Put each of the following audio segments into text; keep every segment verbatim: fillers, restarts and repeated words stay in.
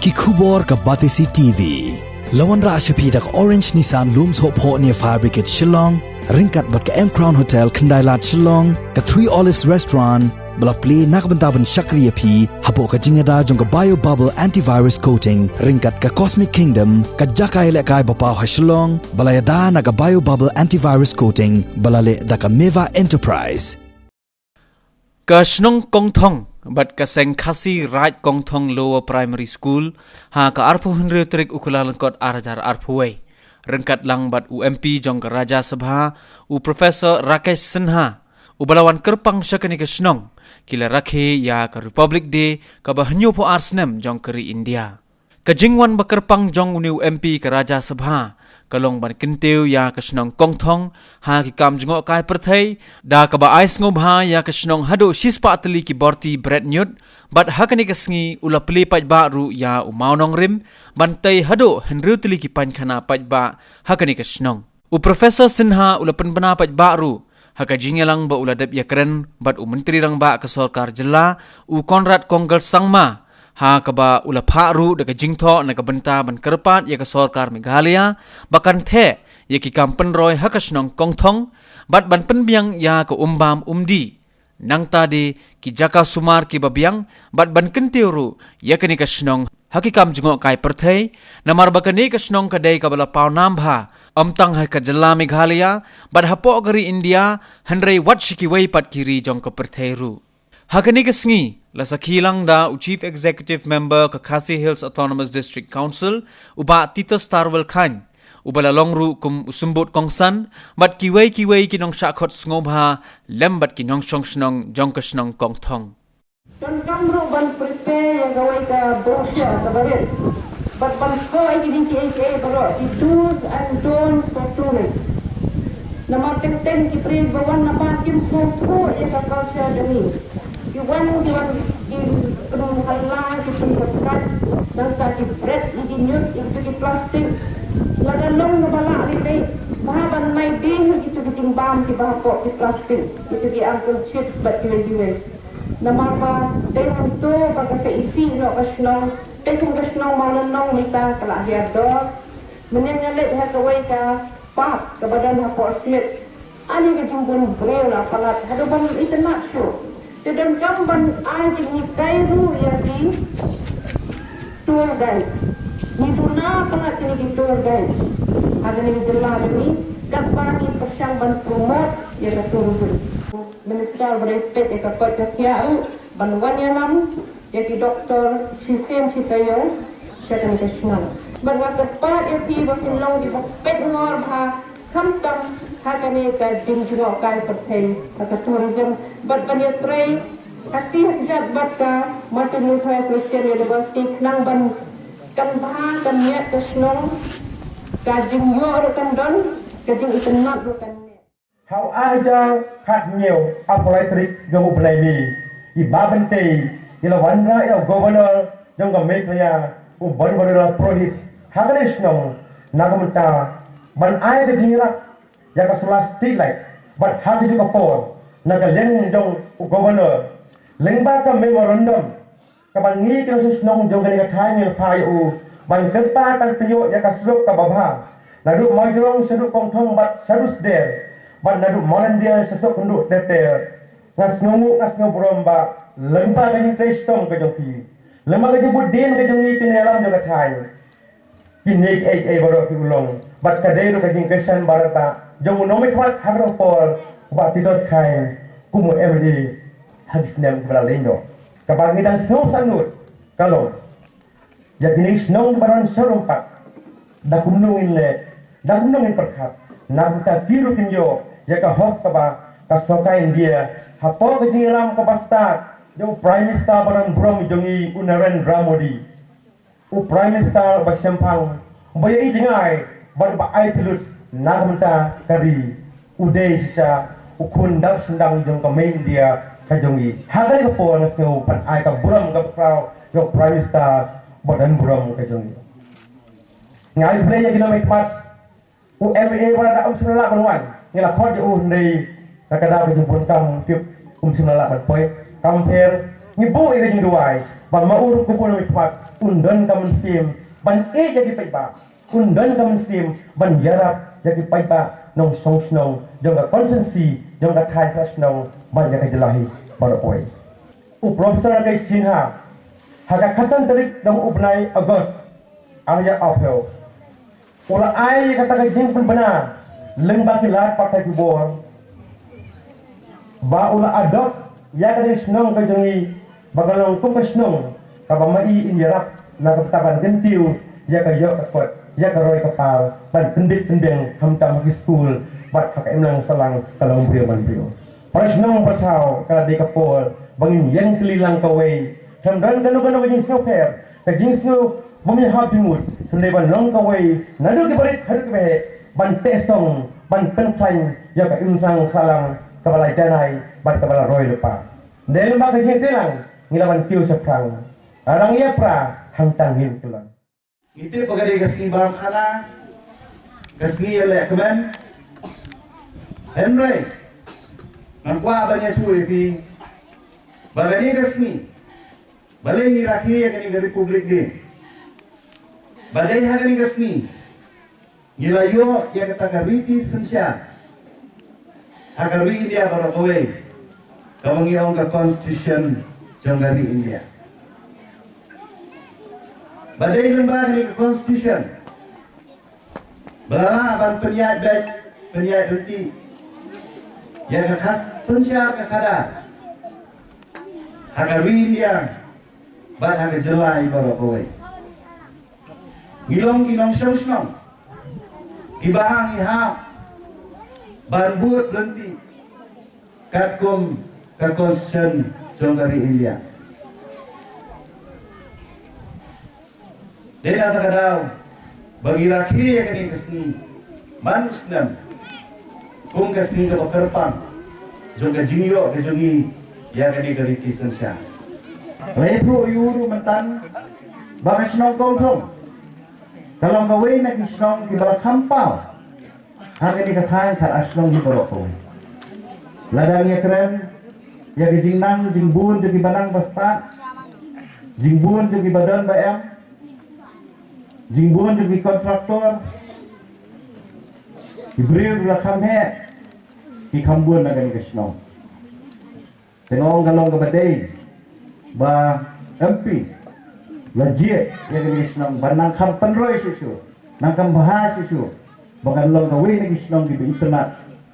Ki khubor ka Batesi T V. La wanrah sha phi da ka Orange Nissan Lum Sohphoh near Fire Brigade Shillong, ryngkat bad ka M Crown Hotel Khyndailad Shillong, ka Three Olives Restaurant, ba la plie na ka bynta ban shakri ïa phi hapoh ka jingïada jong ka Bio Bubble Antivirus Coating, ryngkat ka Cosmic Kingdom, ka jaka ïalehkai ba paw ha Shillong, ba la ïada na ka Bio Bubble Antivirus Coating, ba la leh da ka Meva Enterprise. Ka shnong Kongthong bad ka seng Khasi Raid Kongthong Lower Primary School ha ka arphew hynriew tarik u Kyllalyngkot ar hajar arphew wei, ryngkat lang bad u M P jong ka Rajya Sabha, u Professor Rakesh Sinha, uba la wan kyrpang sha kane ka shnong, ki la rakhe ïa ka Republic Day kaba hynñiewphew ar snem jong ka ri India. Ka jingwan ba kyrpang jong une u M P ka Rajya Sabha ka long ban kyntiew ïa ka shnong Kongthong ha ki kam jngohkai pyrthei, da kaba ai sngewbha ïa ka shnong haduh shispah tylli ki borti bret ñiut, bad ha kane ka sngi u la plie paidbah ruh ïa u mawnongrim ban tei haduh hynriew tylli ki painkhana paidbah ha kane ka shnong. U Professor Sinha u la pynbna paidbah ruh ha ka jingïalang ba u la dep ïakren bad u Myntri Rangbah ka Sorkar Jylla, u Conrad Kongkal Sangma, ha kaba u la phah ruh da ka jingthoh na ka bynta ban kyrpad ïa ka Sorkar Meghalaya ba kan theh ïa ki kam pynroi ha ka shnong Kongthong, bad ban pynbiang ïa ka umbam umdih. Nangta de ki jaka sumar kiba biang, bad ban kyntiew ruh ïa kane ka shnong ha ki kam jngohkai pyrthei, namar ba kane ka shnong ka dei kaba la paw nam bha, ym tang ha ka jylla Meghalaya, bad hapoh ka ri India, hynrei wat sha kiwei pat ki ri jong ka pyrthei ruh. Ha kane ka sngi, la sakhi lang da u Chief Executive Member ka Khasi Hills Autonomous District Council, u Bah Titus Tarwel Chyne, uba la long ruh kum u symbud kongsan, bad kiwei kiwei ki nongshah khot sngewbha lem bad ki nongshong shnong jong ka shnong Kongthong. Donkam ruh ban prepare ïa kawei ka brochure kaba rit, bad ban thoh ïa kine kiei kiei baroh, ki do's and don'ts for tourists. Namar teng teng ki briew ba wan nabar kim sngewthuh ïa ka culture jong ngi. Ki wan, ki wan, ki pynhalla, ki pynpynkat, nangta ki bret ïa ki ñiut, ïa ki plastik. Lada long kaba lah lei lei, bha ban ai ding ïa kito ki jingbam kiba hapoh ki plastik, kito ki uncle chips bad kiwei kiwei. Namar ba dei hangto ba ka sa isih noh ka shnong, te kum ka shnong Mawlynnong mynta ka la hiar dor. Mynnin nga leit ha kawei ka park kaba don hapoh Smit, ani ka jingbun briew la palat haduh ban itynnad shuh. Te donkam ban ai jinghikai ruh ïa ki tour guides. Ngi duna palat kine ki tour guides ha kane ka jylla jong ngi, katba ngi pyrshang ban promote ïa ka tourism. Minister ba dei peit ïa ka koit ka khiah ruh ban wan ïalam ïa ki doktor shisien shi taïew sha kane ka shnong. Bad nga kyrpad ïa phi ba phin long kiba peit ngor bha khamtam ha kane ka jingjngohkai pyrthei ha ka tourism, bad ban ïatrei ha kti ha kjat bad ka Martin Luther Christian University khnang ban kan bha kan miat ka shnong, ka jingïoh ruh kan don, ka jingitynnad ruh kan miat. Ha u ar hajar khathynñiew, arphew lai tarik jong u bnai May, i Bah Byntei i la wanrah ïa u Governor jong ka Meghalaya, u Banwariralaal Purohit, ha kane ka shnong na ka bynta ban ai ka jingïarap ïa ka solar street light. Bad ha kajuh ka por, na ka liang jong u Governor, lyngba ka memorandum kaba ngi ki nongshong shnong jong kane ka thaiñ ngi la phah ïa u, ban kyrpad ban pynïoh ïa ka surok kaba bha naduh Mawjrong shaduh Kongthong bad shaduh Sder, bad naduh Mawlyndiah sha Sohkynduh ter ter. Nga sngewnguh, nga sngew burom ba lyngba ka jingtrei shitom ka jong phi, lyngba ka jingbud dien ka jong ngi ki nongïalam jong ka thaiñ, kine kiei kiei baroh ki u long. Bad ka dei ruh ka jingkyrshan ba la rta jong u nongmihkhmat ha kane ka por, u Bah Titus Chyne, kum u M L A ha ki snem kiba la leit noh. Kaba ngi dang sngew sahnut ka long, ïa kine ki shnong kiba don sharum pat, da kumno ngin leh, da kumno ngin pyrkhat na ka bynta ki ruh kin ïoh ïa ka hok kaba ka sorkar India, hapoh ka jingïalam kaba stad jong u Prime Minister ba don burom jong ngi, u Narendra Modi, u Prime Minister uba shemphang, uba ïohi jngai bad uba aiti lut na ka bynta ka ri. U dei shisha u khun dap shyndang jong ka Mei India ka jong ngi. Ha kane ka por nga sngew ban ai ka burom kaba khraw ïa u Prime Minister ba don burom ka jong ngi. Nga ai khublei ïa ki nongmihkhmat. U M L A ba la da um shym la lah ban wan, ngi la khot ïa u hynrei na ka daw ka jingbun kam tip um shym la lah ban poi. Kam pher Ngi buh ïa ka jingduwai ba ma u ruh u khmat un don ka mynsiem ban ïeit ïa ki paidbah, un don ka mynsiem ban ïarap ïa ki paidbah nongshong shnong jong ka constituency, jong ka thaiñ shnong bad ïa ka jylla hi baroh kawei. U Professor Rakesh Sinha ha ka khatsan tarik jong u bnai August ar hajar arphew u la ai ïa kata ka jingpynbna lyngba ki lad pathai ki bor ba u la adopt ïa ka dei shnong ka jong ngi ba ka long kum ka shnong kaba ma i in ïarap na ka bynta ban kyntiew ïa ka ïoh ka kot, ïa ka roi ka par, ban pyndit pynbiang khamtam ha ki skul bad ha ka imlang sahlang ka long briew man briew. Para shnong para thaw, ka la dei ka por ba ngin ïeng tylli lang kawei. Khlem don kano kano ka jingsngewpher, ka jingsngew bym ïahap jingmut, hynrei ban long kawei naduh kiba rit haduh kiba heh, ban teh song, ban pynkhlaiñ ïa ka imlang sahlang kaba la janai bad kaba la roi lypa. Dei lyngba ka jingtei lang ngi lah ban kiew shaphrang. Arang ïa pra hangtang ngin kyllon. Ngi tip ba ka dei ka sngi bam khana, ka sngi ïaleh kmen. Hynrei ngan kwah ban ïathuh ïa phi ba ka dei ka sngi, balei ngi rakhe ïa kane ka Republic Day, ba dei ha kane ka sngi ngi la ïoh ïa kata ka riti synshar ha ka ri India baroh kawei, kaba ngi ong ka Constitution jong ka ri India. Ba dei lyngba kane ka Constitution ba la lah ban pynïaid beit, pynïaid riti ïa ka khas synshar ka khadar ha ka ri India bad ha ka jylla baroh kawei. Ngi long ki nongshong shnong kiba ngi hap ban bud lynti katkum ka Constitution jong ka ri India. Dei na kata ka daw ba ngi rakhe ïa kane ka sngi man u snem kum ka sngi kaba kyrpang jong ka jingïoh ka jong ngi ïa kane ka riti synshar. Ngi ïathuh ïa u ruh mynta ba ka shnong Kongthong ka long kawei na ki shnong kiba la kham paw ha kane ka thaiñ, thar ar shnong hi baroh kawei. Lada ngi ïakren ïa ka jingnang jingbun jong kiba nang ba stad, jingbun jong kiba don ba em, jingbun jong ki kontraktor, ki briew la kham heh, ki kham bun na kane ka shnong. Te nga ong ka long kaba dei ba M P la jied ïa kane ka shnong ban nang kham pynroi shuh shuh, nang kham bha shuh shuh ba kan long kawei na ki shnong kiba itynnad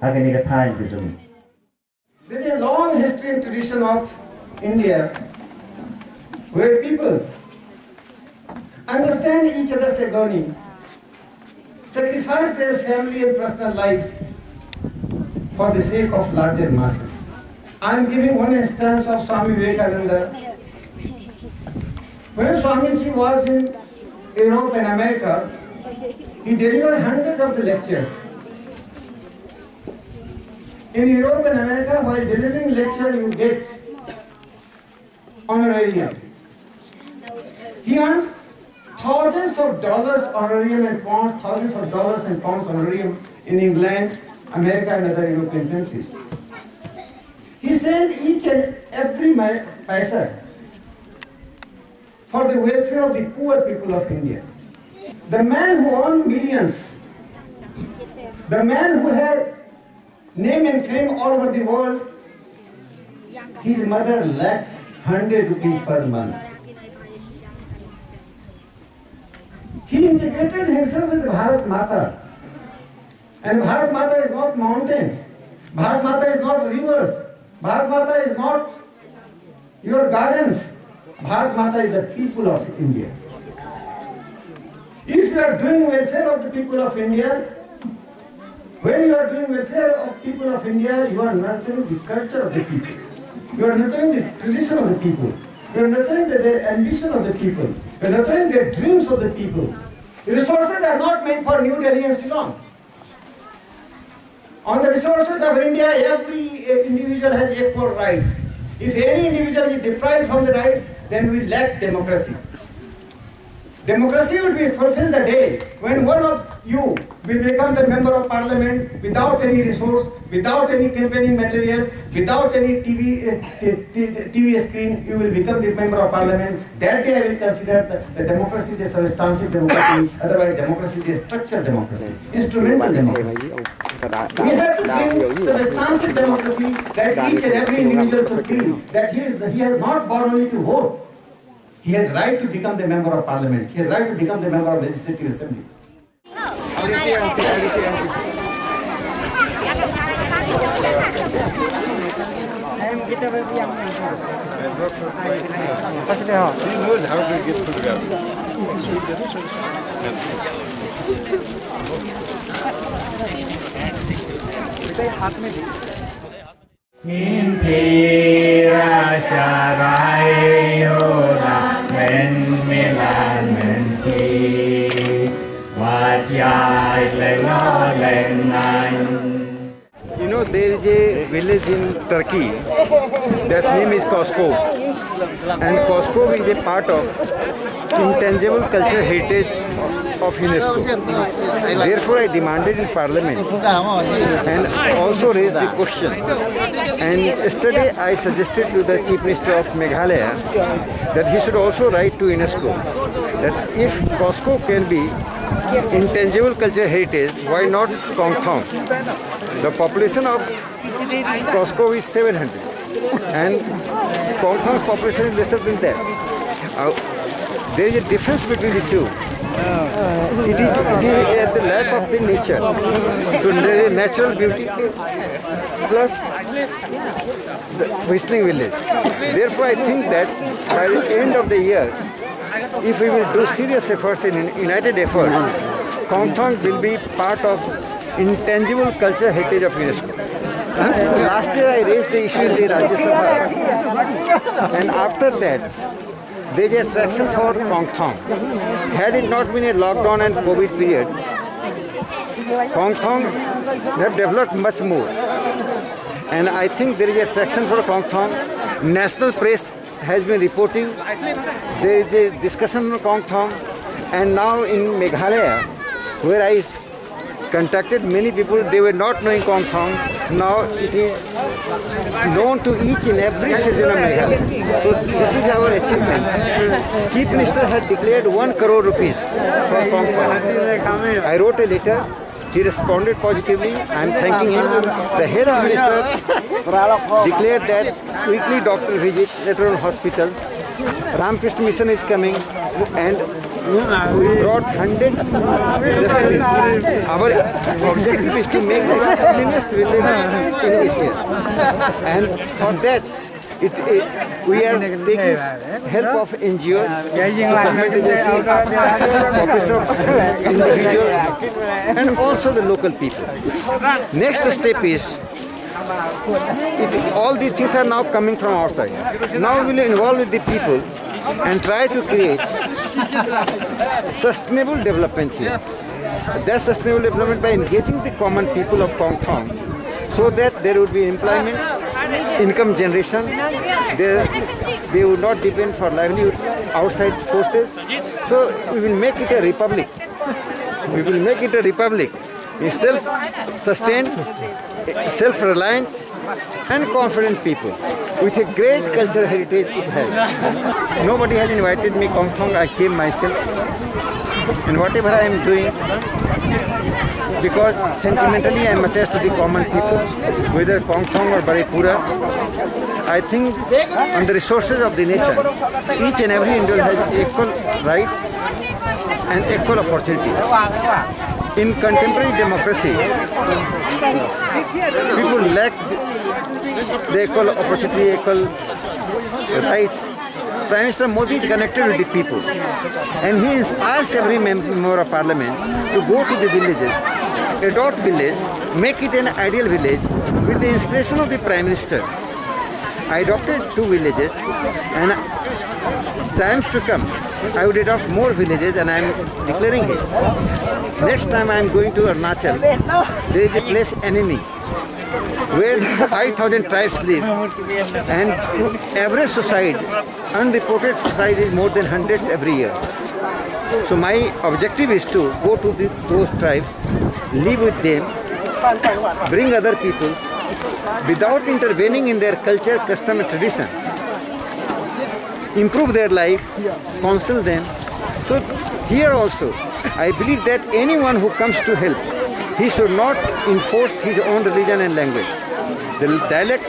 ha kane ka thaiñ ka jong ngi. There's a long history and tradition of India where people understand each other's agony, sacrifice their family and personal life for the sake of larger masses. I'm giving one instance of Swami Vivekananda. When Swamiji was in Europe and America, he delivered hundreds of the lectures. In Europe and America, while delivering lecture, you get honorarium. He earned thousands of dollars honorarium and pounds, thousands of dollars and pounds honorarium in England, America, and other European countries. He sent each and every ma- paisa for the welfare of the poor people of India. The man who owned millions, the man who had name and fame all over the world, his mother lacked hundred rupees per month. He integrated himself with Bharat Mata. And Bharat Mata is not mountain. Bharat Mata is not rivers. Bharat Mata is not your gardens. Bharat Mata is the people of India. If you are doing welfare of the people of India, when you are doing welfare of people of India, you are nurturing the culture of the people. You are nurturing the tradition of the people. You are nurturing the, the ambition of the people. You are nurturing the dreams of the people. Resources are not meant for New Delhi and Shillong. On the resources of India, every uh, individual has equal rights. If any individual is deprived from the rights, then we lack democracy. Democracy will be fulfilled the day when one of you will become the member of parliament without any resource, without any campaigning material, without any T V, uh, t- t- T V screen, you will become the member of parliament. That day I will consider the, the democracy the substantive democracy, otherwise democracy the structural democracy, instrumental democracy. We have to bring substantive democracy that each and every individual should feel that he, is, he has not born only to vote. He has right to become the member of parliament. He has right to become the member of legislative assembly. He knows how to get through that. Min sira sharai ura men milan men si wat yai lelo lenan. You know, there is a village in Turkey, that's name is Kosko. And Kosko is a part of intangible cultural heritage of UNESCO. Therefore, I demanded in Parliament and also raised the question. And yesterday, I suggested to the Chief Minister of Meghalaya that he should also write to UNESCO that if Kosko can be intangible cultural heritage, why not Kongthong? The population of Kosko is seven hundred and Kongthong population is lesser than that. Uh, there is a difference between the two. It is, it is at the lack of the nature. So there is a natural beauty plus the Whistling Village. Therefore, I think that by the end of the year, if we will do serious efforts in united efforts, Kongthong will be part of intangible culture heritage of UNESCO. Last year I raised the issue in the Rajya Sabha, and after that, there is attraction for Kongthong. Had it not been a lockdown and COVID period, Kongthong would have developed much more. And I think there is attraction for Kongthong. National press has been reporting there is a discussion on Kongthong, and now in Meghalaya, where I contacted many people, they were not knowing Kongthong. Now it is known to each and every citizen of Meghalaya. So this is our achievement. Chief Minister had declared one crore rupees for Kongthong. I wrote a letter. He responded positively. I am thanking him. The health minister declared that weekly doctor visit, later on hospital. Ramakrishna Mission is coming, and we brought hundred dustbins. Our objective is to make the cleanest village in Asia. And for that, it, it, we are taking help of N G Os, government agencies, office of individuals, and also the local people. Next step is, it, all these things are now coming from outside. Now we will involve with the people and try to create sustainable development here. That sustainable development by engaging the common people of Kongthong, so that there would be employment, income generation. They, they would not depend for livelihood outside forces. So we will make it a republic. We will make it a republic, a self-sustained, self-reliant, and confident people with a great cultural heritage it has. Nobody has invited me, Kongthong, I came myself. And whatever I am doing, because sentimentally I am attached to the common people, whether Kongthong or Barepura, I think on the resources of the nation, each and every individual has equal rights and equal opportunities. In contemporary democracy, people lack the equal opportunity, equal rights. Prime Minister Modi is connected with the people, and he inspires every mem- member of parliament to go to the villages, adopt village, make it an ideal village with the inspiration of the Prime Minister. I adopted two villages, and times to come, I would adopt more villages, and I am declaring it. Next time I am going to Arunachal, there is a place Anini, where five thousand tribes live, and average suicide, unreported suicide is more than hundreds every year. So my objective is to go to the, those tribes, live with them, bring other peoples without intervening in their culture, custom and tradition, improve their life, counsel them. So here also, I believe that anyone who comes to help, he should not enforce his own religion and language. The dialect,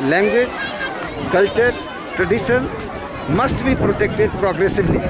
language, culture, tradition must be protected progressively.